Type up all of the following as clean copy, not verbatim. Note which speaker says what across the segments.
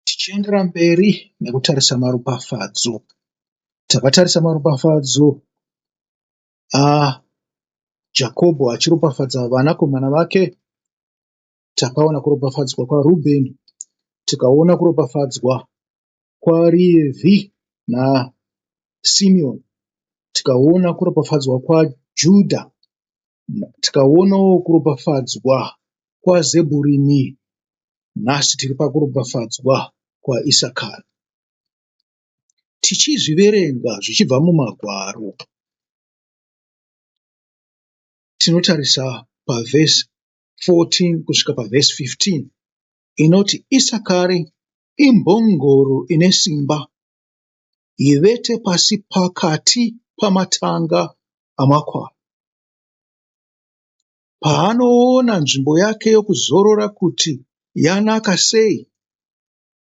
Speaker 1: Tichienderera mberi nekutarisa maropafadzo. Takatarisa maropafadzo aJakobho achiropafadza vanakomana vake. Takaona kuropafadzwa kwaRubheni, tikaona kuropafadzwa kwaRevhi naSimeoni, tikaona kuropafadzwa kwaJudha, tikaonawo kuropafadzwa kwaZebhurini. Nhasi tiri pakuropafadzwa kwaIsakari. Tichizviverenga zvichibva mumagwaro, tinotarisa pavhesi 14 kusvika pavhesi 15 inoti Isakari imbongoro ine simba, ivete pasi pakati pamatanga amakwai. Paanoona nzvimbo yake yokuzorora kuti yanaka sei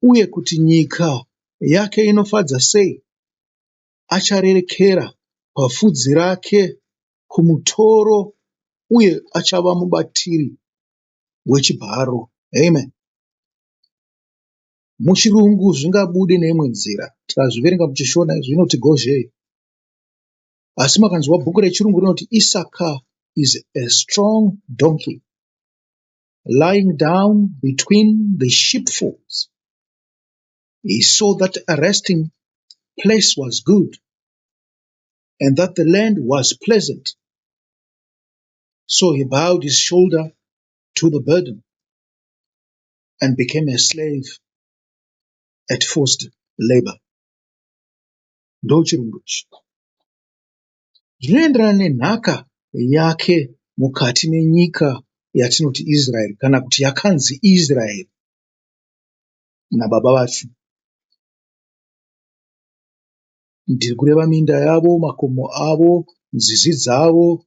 Speaker 1: uye kuti nyika yake inofadza sei, acharerekera pafudzi rake kumutoro uye achava mubatiri wechibharo. Amen. Muchirungu zvingabude neimwe nzira. Tikazviverenga muchishona zvinoti gozhei. Asi makanzwa bhuku rechirungu rinoti Issachar is a strong donkey lying down between the sheepfolds. He saw that a resting place was good and that the land was pleasant. So he bowed his shoulder to the burden and became a slave at forced labor. Ndochirungu ichi. Zvinoenderana nenhaka yake mukati menyika yatinoti Israeri kana kuti yakanzi Israeri nababa vacho. Ndiri kureva minda yavo, makomo avo, nzizi dzavo,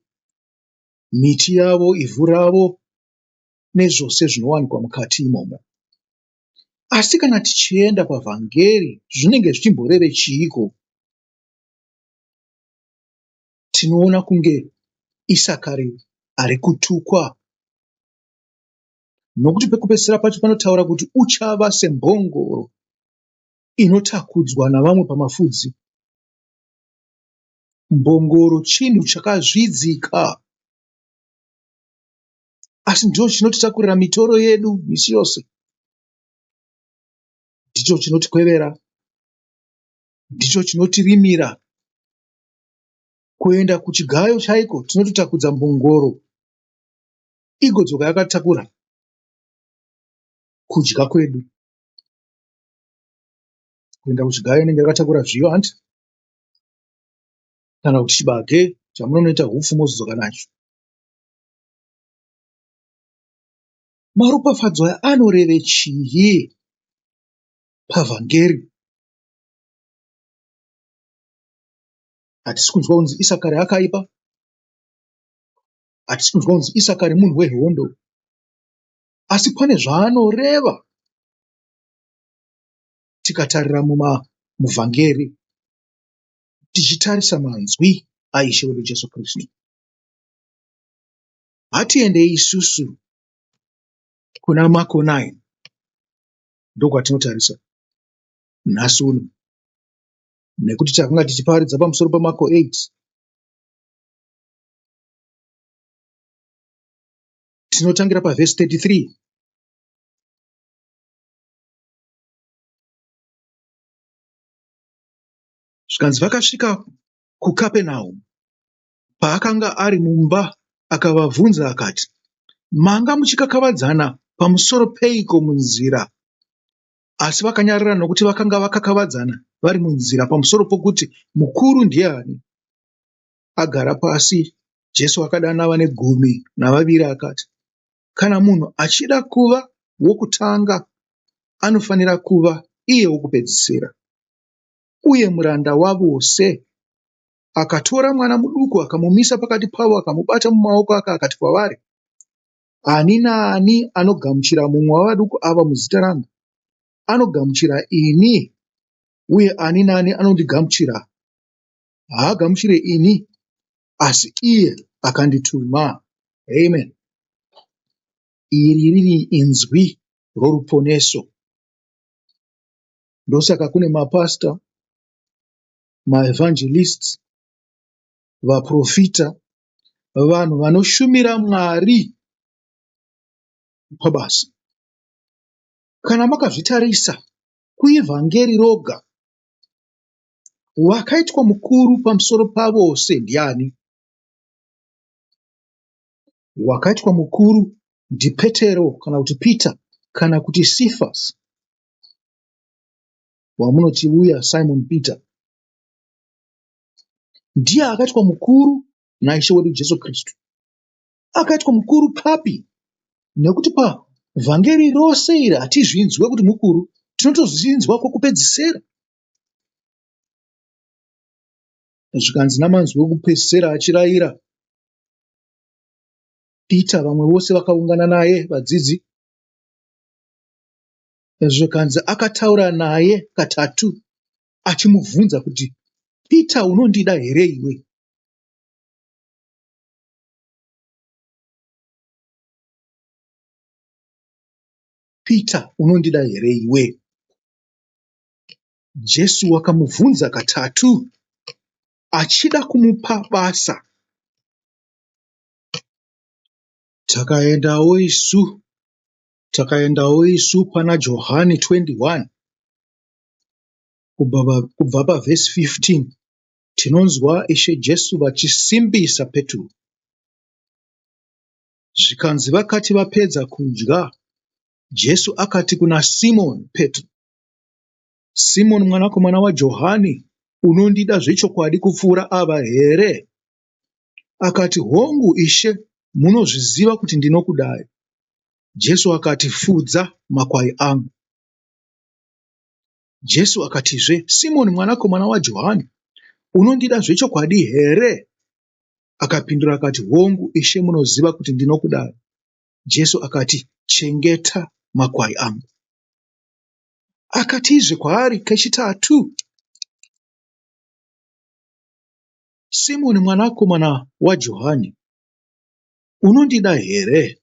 Speaker 1: miti yavo, ivhu ravo nezvose zvinowanikwa mukati imomo. Asi kana tichienda pavhangeri zvinenge zvichimboreve chiiko? Tinoona kunge Isakari ari kutukwa nokuti pekupedzisira pacho panotaura kuti uchava sembongoro inotakudzwa navamwe pamafudzi. Mbongoro chinhu chakazvidzika asi ndicho chinotitakurira mitoro yedu misi yose. Ndicho chinotikwevera, ndicho chinotirimira. Kuenda kuchigayo chaiko tinototakudza mbongoro igodzoka yakatakura kudya kwedu. Kuenda kuchigayo inenge yakatakura zviyo hanti kana kuti chibage chamunonoita hupfu mozodzoka nacho. Maropafadzo aya anoreve chii pavhangeri? Hatisi kunzwa kunzi Isakari akaipa, hatisi kunzwa kunzi Isakari munhu wehondo, asi pane zvaanoreva tikatarira muvhangeri tichitarisa manzwi aIshe wedu Jesu Kristu. Hatiendei isusu kuna Marko 9 ndokwatinotarisa nhasi uno nekuti takanga tichiparidza pamusoro paMarko 8. Tinotangira pavhesi 33. Zvikanzi vakasvika kuKapenaumu. Paakanga ari mumba akavabvunza akati, Manga muchikakavadzana pamusoro peiko munzira? Asi vakanyarara nokuti vakanga vakakavadzana vari munzira pamusoro pokuti mukuru ndiani. Agara pasi, Jesu akadana vane gumi navaviri akati, Kana munhu achida kuva wokutanga, anofanira kuva iye wokupedzisira, uye muranda wavose. Akatora mwana muduku akamumisa pakati pavo akamubata mumaoko ake akati kwavari, Ani naani anogamuchira mumwe wavaduku ava muzita rangu, anogamuchira ini, uye ani naani anondigamuchira haagamuchire ini, asi iye akandituma. Amen. Iri riri inzwi roruponeso. Ndosaka kune mapastor, maevangelists, vaprofita, vanhu vanoshumira Mwari pabasa. Kana makazvitarisa kuivhangeri roga, wakaitwa mukuru pamusoro pavose ndiani? Wakaitwa mukuru ndiPetero kana kuti Peter kana kuti Cephas wamunoti uya Simon Peter. Ndiye akaitwa mukuru naIshe wedu Jesu Kristu. Akaitwa mukuru papi? Nekuti pavhangeri rose iri hatizvinzwe kuti mukuru, tinotozvinzwa kwokupedzisera. Zvikanzi namanzwi okupedzisera achirayira Peter, vamwe vose vakaungana naye vadzidzi. Zvikanzi akataura naye katatu achimubvunza kuti Peter unondida here iwe? Peter unondida here iwe? Jesu wakamubvunza katatu achida kumupa basa. Takaendawo isu, takaendawo isu pana Johani 21 kubva pavhesi 15 tinonzwa Ishe Jesu vachisimbisa Petro. Zvikanzi vakati vapedza kudya, Jesu akati kuna Simoni Petro, Simoni mwanakomana waJohani, unondida zvechokwadi kupfuura ava here? Akati, Hongu, Ishe, munozviziva kuti ndinokudai. Jesu akati, Fudza makwai angu. Jesu akatizve, Simoni mwanakomana waJohani, unondida zvechokwadi here? Akapindura akati, Hongu, Ishe, munoziva kuti ndinokudai. Jesu akati, Chengeta makwai angu. Akatizve kwaari kechitatu, Simoni mwanakomana waJohani, unondida here?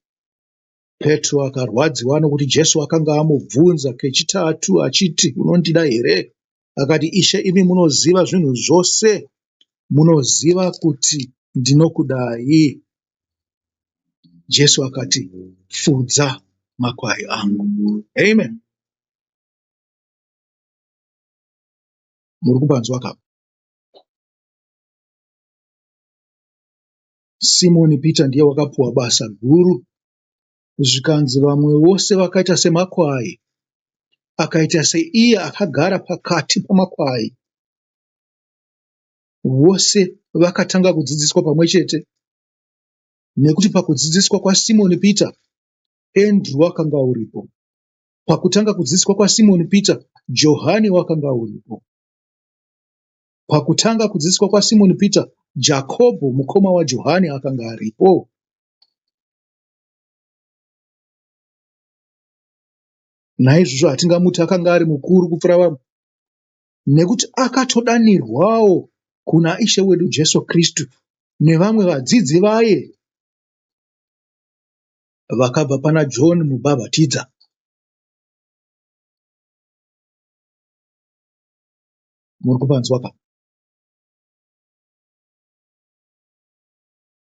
Speaker 1: Petro akarwadziwa nokuti Jesu akanga amubvunza kechitatu achiti, Unondida here? Akati, Ishe, imi munoziva zvinhu zvose, munoziva kuti ndinokudai. Jesu akati, Fudza makwai angu. Amen. Muri kupanzwa ka? Simoni Peter ndiye wakapuwa basa guru zvikanzi vamwe vose vakaita semakwai akaita seiye akagara pakati pamakwai. Vose vakatanga kudzidziswa pamwe chete nekuti pakudzidziswa kwaSimoni Peter, Andrew wakanga uripo. Pakutanga kudzidziswa kwaSimoni Peter, Johani wakanga uripo. Pakutanga kudzidziswa kwaSimoni Peter, Jakobho mukoma waJohani akanga aripo. Naizvozvo hatingamuti akanga ari mukuru kupfuura vamwe, nekuti akatodanirwawo kuna Ishe wedu Jesu Kristu nevamwe vadzidzi vaye vakabva pana John Mubhabhatidza. Muri kupanzwa ka?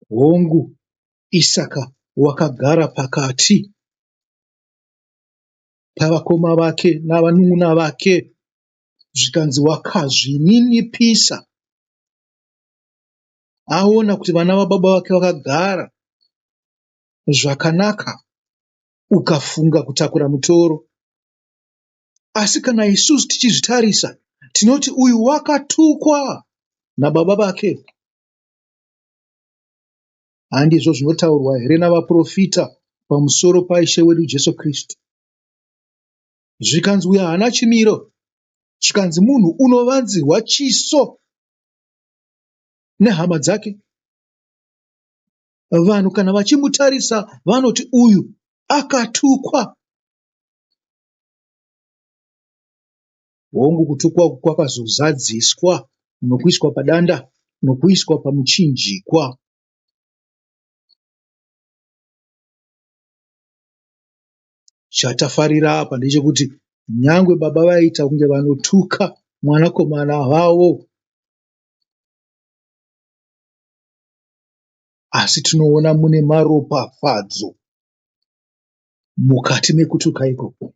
Speaker 1: Hongu, Isaka wakagara pakati pavakoma vake navanun'una vake, zvikanzi wakazvininipisa aona kuti vana vababa vake vakagara zvakanaka, ukafunga kutakura mutoro. Asi kana isusu tichizvitarisa tinoti uyu wakatukwa nababa vake. Handizvo zvinotaurwa here navaprofita pamusoro paIshe wedu Jesu Kristu? Zvikanzi uyu haana chimiro, zvikanzi munhu unovanzirwa chiso nehama dzake. Vanhu kana vachimutarisa vanoti uyu akatukwa. Hongu, kutukwa uku kwakazozadziswa nokuiswa padanda, nokuiswa pamuchinjikwa. Chatafarira apa ndechekuti nyangwe baba vaiita kunge vanotuka mwanakomana wavo, asi tinoona mune maropafadzo mukati mekutuka ikoko.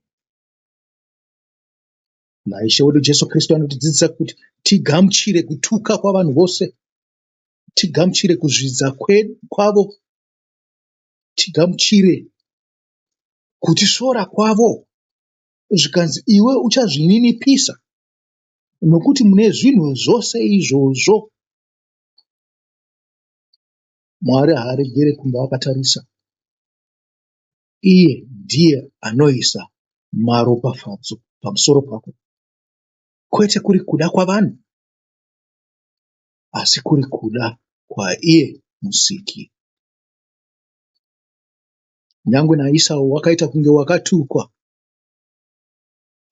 Speaker 1: NaIshe wedu Jesu Kristu anotidzidzisa kuti tigamuchire kutuka kwavanhu vose, tigamuchire kuzvidza kwavo, tigamuchire kutisvora kwavo. Zvikanzi iwe uchazvininipisa nokuti mune zvinhu zvose izvozvo Mwari haaregere kunge akatarisa. Iye ndiye anoisa maropafadzo pamusoro pako, kwete kuri kuda kwavanhu, asi kuri kuda kwaiye Musiki. Nyangwe naIsau wakaita kunge wakatukwa,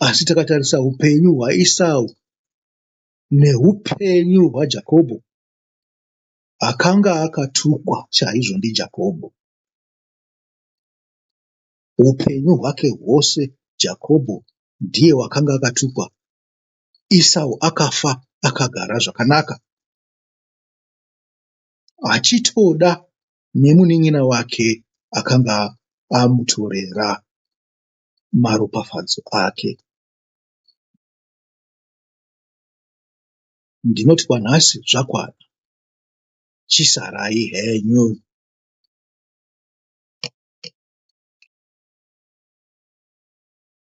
Speaker 1: asi takatarisa upenyu hwaIsau neupenyu hwaJakobho, akanga akatukwa chaizvo ndiJakobho. Upenyu hwake hwose Jakobho ndiye wakanga akatukwa. Isau akafa akagara zvakanaka achitoda nemunin'ina wake akanga amutorera maropafadzo ake. Ndinoti kwanhasi zvakwana. Chisarai henyu.